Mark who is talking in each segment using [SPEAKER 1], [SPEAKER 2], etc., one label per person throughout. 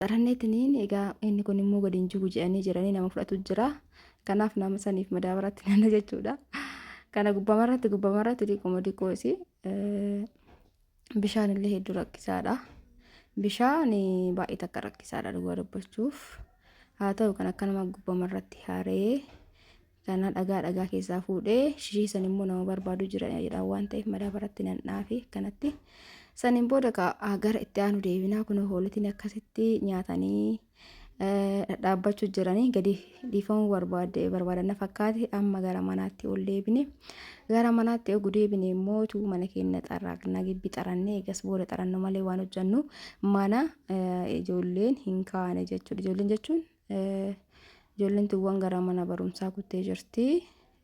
[SPEAKER 1] Xaranneetiniin egaa inni kun immoo gadi hin jigu jedhanii jiranii nama fudhatu jira. Kanaaf nama saniif madaabaratti nanna jechuudha. Kana gubbamarratti gubbamarratti diquma diqoo isii bishaan illee hedduu rakkisaadha. Bishaan baay'ee takka rakkisaadha dhugaa dubbachuuf. Haa ta'u kan akkanuma gubbamarratti haree kana dhagaa dhagaa keessaa fuudhee shishii san immoo nama barbaadu jira jedha waan ta'eef madaabaratti nan dhaafi akkanatti. Saniin booda gara itti aanu deebinaa kun hoolitiin akkasitti nyaatanii dhadhaabbachuu jiranii gadi dhiifamuu barbaade barbaadan na fakkaate amma gara manaatti ol deebine. Gara manaatti ogu deebine immoo tuu mana keenya xarraaqna gibbi xarannee eegas booda xarannu malee waan hojjannu mana ijoolleen hin kaane jechuudha. Ijoolleen jechuun ijoolleen tuwwan gara mana barumsaa kuttee jirti.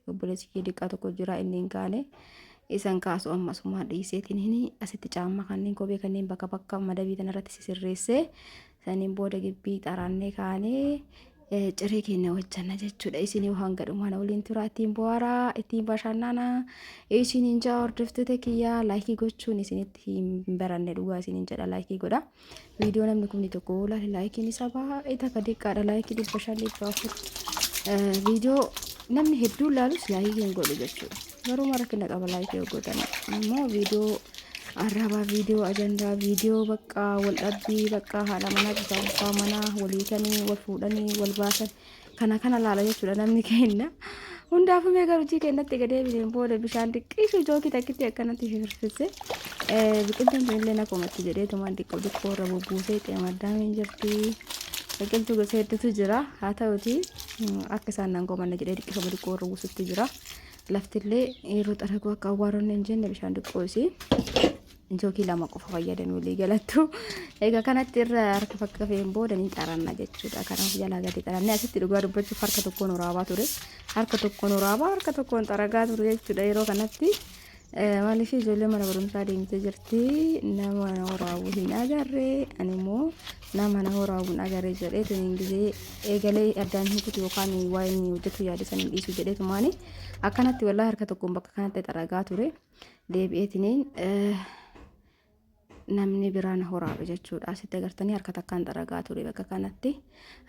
[SPEAKER 1] Obboleessi kiyya diqqaa tokko jira inni hin kaane. Isan kaasu ammasumaa dhiiseetiin hin asitti caamma kanneen kophee kanneen bakka bakka madabii tanarratti sisirreessee saniin booda gibbii xarannee kaanee ciree keenya hojjanna jechuudha. Isin yoo hanga dhumaa na waliin turaa ittiin bohaaraa ittiin bashannanaa isiniin jaa hordoftoota kiyyaa laayikii gochuun isinitti hin baranne dhugaa isiniin jedha laayikii godha. Viidiyoo namni kumni tokko laale laayikiin isaa baay'ee takka xiqqaadha laayikii 500 400 viidiyoo namni hedduun laalus laayikii hin godhu jechuudha. Garuu rakkina qaba laayikii hojjetan immoo viidiyoo arrabaa viidiyoo ajandaa viidiyoo bakka wal dhabbii bakka haadha manaa fi abbaa manaa walii kanii wal fuudhanii wal baasan kana kana laala jechuudha namni keenya. Hundaafuu mee garuu hojii keenyatti gad deebineen booda bishaan xiqqeessu jookii takkitti akkanatti firfirse biqiltuun tun illee nakomatti jedhee tumaan xiqqoo xiqqoo irra bubbuusee xeemaddaamiin jirti. Biqiltuu gosa hedduutu jira. Haa ta'uti akka isaan nan komanne jedhee xiqqisuma xiqqoo irra buusutti jira. Laftillee yeroo xaraguu akka awwaaroonni hin jenne bishaan xiqqoo isii. Jookii lama qofa fayyadame walii galattu. Egaa kanatti irra harka fakkafeen booda ni xaranna jechuudha. Kanaaf jalaa gadi xarannee asitti dhugaa dubbachuuf harka tokkoon waraabaa ture. Harka tokkoon waraabaa harka tokkoon xaragaa ture jechuudha yeroo kanatti. Maaliif ijoollee mana barumsaa deemtee jirti nama na waraabu hin agarre ani immoo nama na waraabu hin agarre jedhee tuniin gizee eegalee addaan hin kutu yookaan waa inni hojjetu yaade san hin dhiisu jedhee tumaani akkanatti wallaahi harka tokkoon bakka kanatti xaragaa ture. Deebi'eetiniin namni biraa na horaabe jechuudha. Asitti agartanii harka takkaan xaragaa ture bakka kanatti.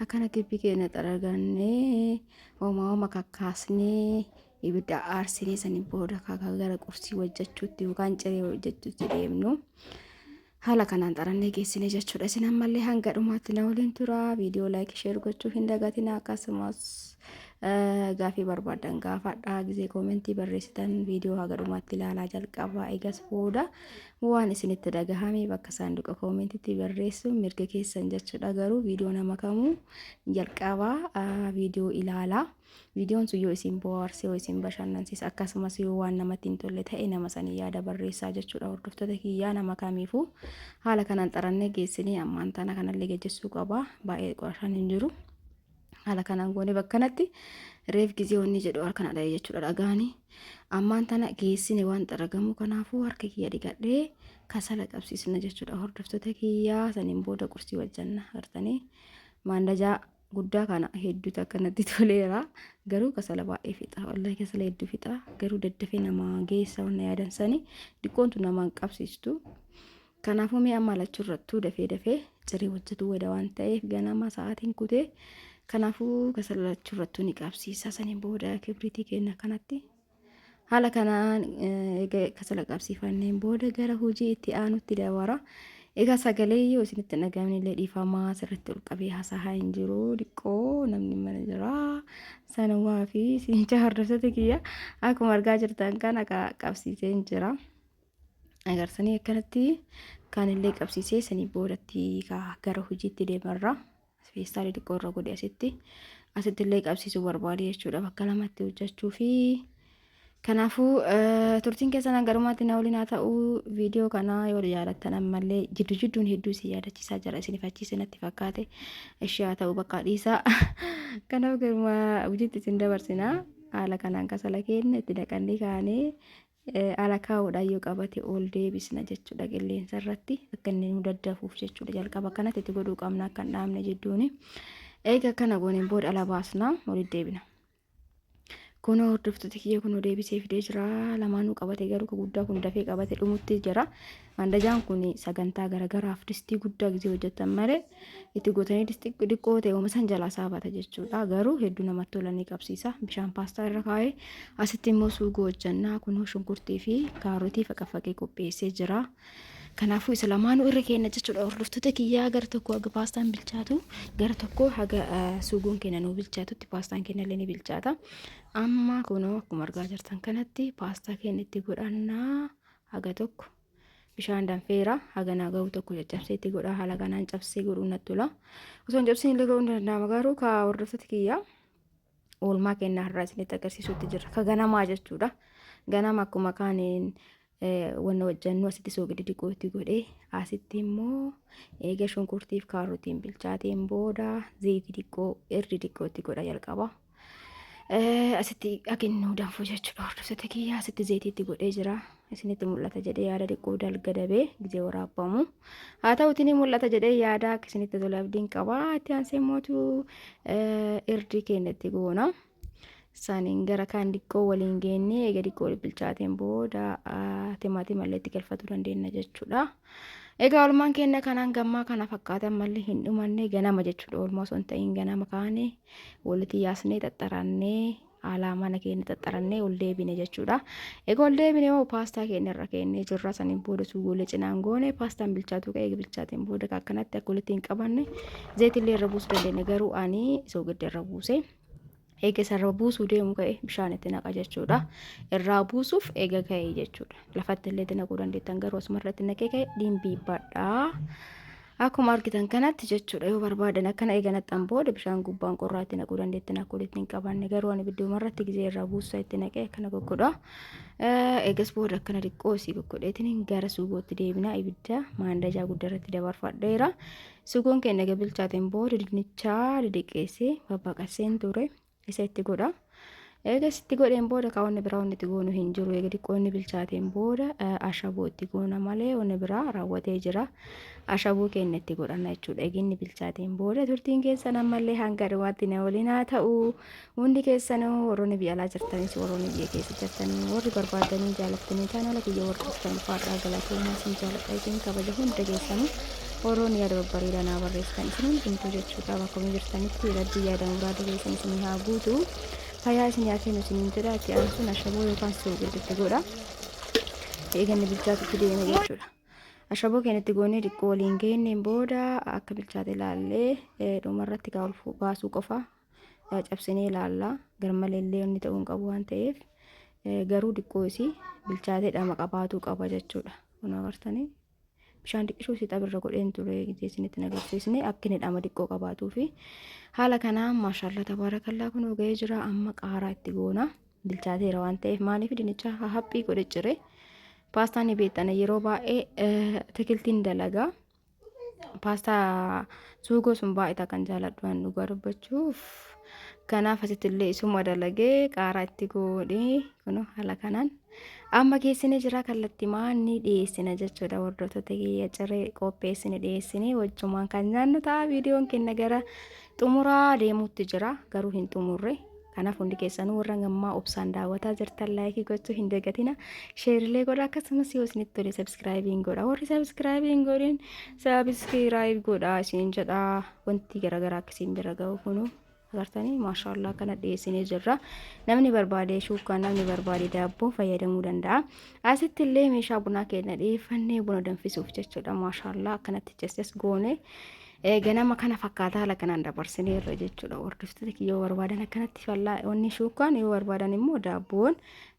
[SPEAKER 1] Akkana gibbii keenya xaragannee homaa homa kakkaasnee ibidda aarsinee sanii booda kakaa gara qursii hojjechuutti yookaan ciree hojjechuutti deemnu. Haala kanaan xarannee geessine jechuudha. Isin ammallee hanga dhumaatti na waliin tura. Viidiyoo laayik sheer gochuu hin dagatina. Akkasumas gaafii barbaadan gaafadhaa. Gizee koomentii barreessitan viidiyoo haga dhumaatti ilaalaa jalqabaa. Egas booda waan isinitti dhagahame bakka saanduqa koomentiitti barreessuun mirga keessan jechuudha. Garuu viidiyoo nama kamuu jalqabaa viidiyoo ilaalaa. Viidiyoon sun yoo isin bohaarse, yoo isin bashannansiise, akkasumas yoo waan namatti hin tolle ta'e nama sanii yaada barreessaa jechuudha. Hordoftoota kiyyaa nama kamiifuu haala kanaan xarannee geessinee ammaan tana kanallee gejjessuu qaba. Baay'ee qo'ashaan hin jiru. Haala kanaan goonee bakka kanatti reef gizee wanni jedhu harka na dha'e jechuudha dhagaani. Ammaan tana geessine waan xaragamu kanaafuu harka kiyya dhiqadhee kasala qabsiisna jechuudha. Hordoftoota kiyyaa saniin booda qursii wajjanna gartanii maandajaa guddaa kana hedduu takka natti toleera garuu kasala baay'ee fixa wallahi kasala hedduu fixa garuu daddafee nama geessa wanna yaadan sani diqqoontu nama hin qabsiistu kanaafuu mee amma lachuu irrattuu dafee dafee ciree hojjetuu wada waan ta'eef ganama sa'aatiin kutee kanaafuu kasala lachuu irrattuu ni qabsiisa saniin booda kibriitii keenya kanatti Haala kanaan eega kasala qabsiifanneen booda gara hojii itti aanutti dabara. Egaa sagalee yoo isinitti hin dhaga'amne illee dhiifamaa sirriitti ol qabee hasahaa hin jiru. Diqqoo namni mana jira. Sanumaa fi siincha hordoftoota kiyya akkuma argaa jirtan kana qabsiiseen jira. Agarsanii akkanatti kaanillee qabsiisee sanii boodatti gara hojiitti deemarra. Feestaalii xiqqoo irra godhe asitti. Asitti illee qabsiisuu barbaade jechuudha bakka lamatti hojjechuu fi kanaafuu turtiin keessan hanga dhumaatti na waliin haa ta'u. Viidiyoo kana yoo jaalattan ammallee jiddu jidduun hedduu isin yaadachiisaa jira isin ifachiise natti fakkaate ishee haa ta'u bakka dhiisaa. Kanaaf garuma hojiitti isin dabarsina. Haala kanaan kasala keenya itti naqannee kaanee ala kaa'uudhaan yoo qabate ol deebisna jechuudha qilleensa irratti akka inni nu daddafuuf jechuudha. Jalqaba kanatti itti godhuu qabna akka hin dhaabne jidduuni. Eega kana gooneen booda ala baasna walitti deebina. Kunoo hordoftoota kiyya kunoo deebisee fidee jira. Lamaanuu qabate garuu ka guddaa kun dafee qabate dhumutti jira. Mandajaan kun sagantaa garagaraaf distii guddaa gisee hojjettan malee itti gootanii distii xiqqoo ta'e oma san jalaa saabata jechuudha. Garuu hedduu namatti tola ni qabsiisa. Bishaan paastaa irra kaa'ee asitti immoo suugoo hojjannaa kunoo shunkurtii fi kaarotii faqafaqee qopheessee jira. Kanaafuu isa lamaanuu irra keenna jechuudha. Hordoftoota kiyyaa gara tokko haga paastaan bilchaatu gara tokko haga suugoon keenya nuu bilchaatutti paastaan keenya illee ni bilchaata. Amma kunoo akkuma argaa jirtan kanatti paastaa keenya itti godhannaa haga tokko bishaan danfeera haga naa gahu tokko caccabsee itti godha haala kanaan cabsee godhuun natti tola. Osoo hin cabsiin illee godhuun danda'ama garuu ka hordoftoota kiyyaa oolmaa keenya har'aa isinitti agarsiisuutti jirra. Ka ganamaa jechuudha. Ganama akkuma kaaniin wanna hojjannu asitti soogidda diqoo itti godhee asitti immoo eega shunkurtiif kaarotiin bilchaateen booda zayitii diqqoo irri diqqoo itti godha jalqaba. Asitti akinnu danfuu jechuudha hordoftoota kiyya asitti zayitii itti godhee jira isinitti mul'ata jedhee yaada diqqoo dalga dabee gizee waraabbamu haa ta'uti ni mul'ata jedhee yaada akka isinitti tole abdiin qaba itti aansee mootu irdii keenya itti goona. Isaaniin gara kaan diqqoo waliin geennee eega diqqoo waliin bilchaateen booda timaatima illee itti galfatuu dandeenya jechuudha. Egaa oolmaan keenya kanaan gammaa kana fakkaatan malli hin dhumanne ganama jechuudha. Oolmaa osoo hin ta'in ganama kaane walitti yaasnee xaxxarannee alaa mana keenya xaxxarannee ol deebine jechuudha. Egaa ol deebine hoo paastaa keenya irra keennee jirra saniin booda suugoolee cinaan goone paastaan bilchaatu ka'ee bilchaateen booda akkanatti akka walitti hin qabanne zayitillee irra buusuu dandeenya garuu ani soogidda irra buuse. Eega isa irra buusuu deemu ka'e bishaan itti naqa jechuudha. Irraa buusuuf eega ka'e jechuudha. Lafatti illee itti naquu dandeettan garuu asuma irratti naqee ka'e dhimbiibbadha. Akkuma argitan kanatti jechuudha yoo barbaadan akkana eega naqxan booda bishaan gubbaan qorraa itti naquu dandeettan akka walitti hin qabanne garuu ani bidduma irratti gizee irraa buusaa itti naqee akkana goggodha. Eegas booda akkana xiqqoo isii goggodheetiin gara suugootti deebina ibidda maandajaa guddaa irratti dabarfadheera. Sugoon keenya egaa bilchaateen booda dinnichaa didiqqeessee babbaqasseen ture isa itti godha. Eega itti godheen booda kaa wanni biraa wanni itti goonu hin jiru. Eega xiqqoo inni bilchaateen booda ashaboo itti goona malee wanni biraa raawwatee jira. Ashaboo keenya itti godhanna jechuudha. Eega inni bilchaateen booda turtiin keessan ammallee hanga dhumaatti na waliin haa ta'u. Hundi keessanuu warroonni biyya alaa jirtanis warroonni biyya keessa jirtan warri barbaadanii jaalattanii chaanaala kiyya warri dhuftan ulfaadhaa galatoomaa isin jaaladha isin kabaja hunda keessanuu warroonni yaada babbareedaa naa barreessitan isin hundumtuu jechuudha bakkuma jirtanitti rabbii yaada muraada keessan isinii haa guutu fayyaa isin haa kennu isiniin jedha itti aansuun ashaboo yookaan soogidda itti godha eeganni bilchaatutti deema jechuudha. Ashaboo keenya itti goonee xiqqoo waliin geenneen booda akka bilchaate ilaallee dhumarratti gaa ol baasuu qofa cabsinee ilaalla. Garmalee illee inni ta'uu hin qabu waan ta'eef garuu diqqoo isii bilchaatee dhama qabaatuu qaba jechuudha. Kun agartanii bishaan diqqishuu isii xabirra godheen ture gizee isinitti hin agarsiisne akka inni dhama diqqoo qabaatuu fi haala kanaan maashaallaa tabaarakallaa kun ga'ee jira amma qaaraa itti goona bilchaateera waan ta'eef maaliif dinnicha haphii godhe cire paastaan ni beektana yeroo baay'ee tikiltiin dalagaa. Paastaa suugoo sun baay'ee kan jaaladhu waan dhugaa dubbachuuf. Kanaaf asitti illee isuma dalagee qaaraa itti godhee kun haala kanaan amma geessine jira kallattimaan ni dhiyeessina jechuudha hordoftoota kiyya ciree qopheessine dhiyeessine wajjumaan kan nyaannu ta'a viidiyoon keenya gara xumuraa deemuutti jira garuu hin xumurre. Kanaaf hundi keessanuu warra gammaa obsaan daawwataa jirtan laayikii gochuu hin dagatina. Sheerilee godha akkasumas yoo isinitti tole sabiskiraayibiin godha. Warri sabiskiraayibiin godhin sabiskiraayib godha isin jedha. Wanti garaagaraa akka isin bira ga'u kunu agartanii maashaallaa kana dhiyeessinee jirra. Namni barbaade shuukaa namni barbaade daabboo fayyadamuu danda'a. Asitti illee meeshaa bunaa keenya dhiyeeffannee buna danfisuuf jechuudha. Maashaallaa akkanatti jas goone. Ganama kana fakkaata haala kanaan dabarsineerra jechuudha. Hordoftoota kiyya yoo barbaadan akkanatti fallaa wanni shuukaan yoo barbaadan immoo daabboon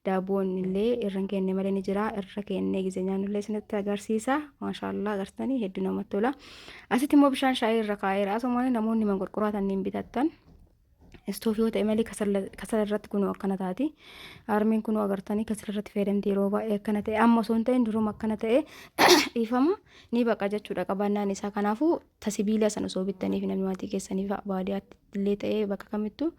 [SPEAKER 1] daabboon illee irra hin kenne malee ni jira. Irra kennee gizee nyaannu illee isinitti agarsiisa. Maashaallaa agartanii hedduu namatti tola. Asitti immoo bishaan shaayii irra kaa'eera. Asumaan namoonni manqorqoraa tanniin bitattan. Istoofii yoo ta'e malee kasala irratti kunoo akkana taati. Harmeen kunoo agartanii kasala irratti fayyadamti yeroo baay'ee akkana ta'e amma osoo hin ta'in duruma akkana ta'e dhiifama ni baqa jechuudha qabannaan isaa. Kanaafuu ta sibiila sana osoo bittaniif namni maatii keessaniif baadiyyaatti illee ta'e bakka kamittuu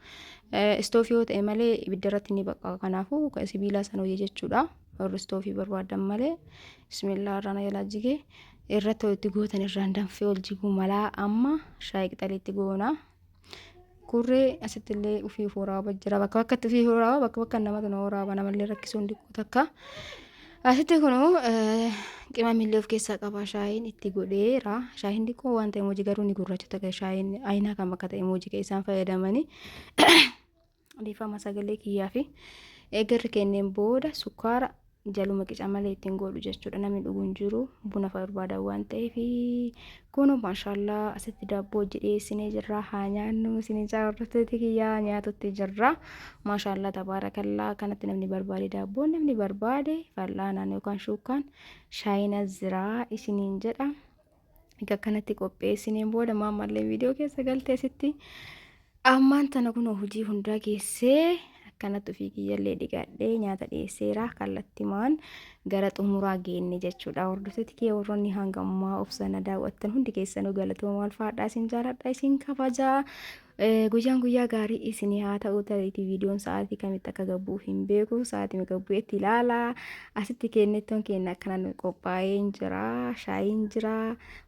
[SPEAKER 1] istoofii yoo ta'e malee ibidda irratti ni baqa. Kanaafuu sibiila sana hojii jechuudha. Warri istoofii barbaadan malee bismillah irraan jalaa jigee irratti itti gootan irraan danfee ol jiguu malaa amma shaayii qixaliitti goona. Kurree asitti illee ufii of waraaba jira. Bakka bakkatti ufii waraaba, bakka bakka namatu na waraaba, namallee rakkisuun diqqoo takka. Asitti kunuu qimamillee of keessaa qaba, shaayiin itti godheera. Shaayiin diqqoo waan ta'e emoji garuu ni gurraacha ta'e, shaayiin ayinaa kan bakka ta'e emoji kan isaan fayyadamanii. Dhiifama sagalee kiyyaa fi eegarri kenneen booda sukkaara jaluma qica malee ittiin godhu jechuudha. Namni dhugu hin jiru, buna barbaadan waan ta'eef. Kun maashaallaa asitti daabboo hojii dhiyeessinee jirra, haa nyaannu isin hordoftoota kiyyaa, nyaatutti jirra. Maashaallaa tabaarakallaa, kanatti namni barbaade daabboo, namni barbaade fal'aanaan yookaan shuukaan shaayina jiraa isiniin jedha. Egaa akkanatti qopheessineen booda maammallee viidiyoo keessa galtee asitti ammaan tana kun hojii hundaa geessee akkanatti ofii kiyyallee dhiqadhee nyaata dhiyeesseera, kallattimaan gara xumuraa geenne jechuudha. Hordoftoota kiyya, warroonni hanga ammaa obsana daawwattan hundi keessanuu galatooma, ulfaadhaa, isin jaaladha, isin kabajaa. Guyyaan guyyaa gaarii isinii haa ta'u. Tariitii viidiyoon sa'aatii kamitti akka gabbuu hin beeku, sa'aatii gabbu'etti ilaala. Asitti kennettoon keenya akkanaan qophaa'ee hin jira, shaayiin jira,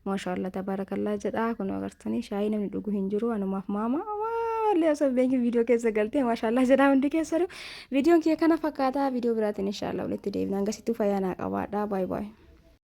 [SPEAKER 1] maashaallah tabaarakallaa jedha. Kun agartanii shaayii namni dhugu hin jiru, anumaaf maama maallee osoo beekin viidiyoo keessa galtee maashaallah jedha hundi keessanuu. Viidiyoon kiyya kana fakkaata, viidiyoo biraatiin inshaallah walitti deebina. Hangasittuu fayyaa naa qabaadha. Baay baay.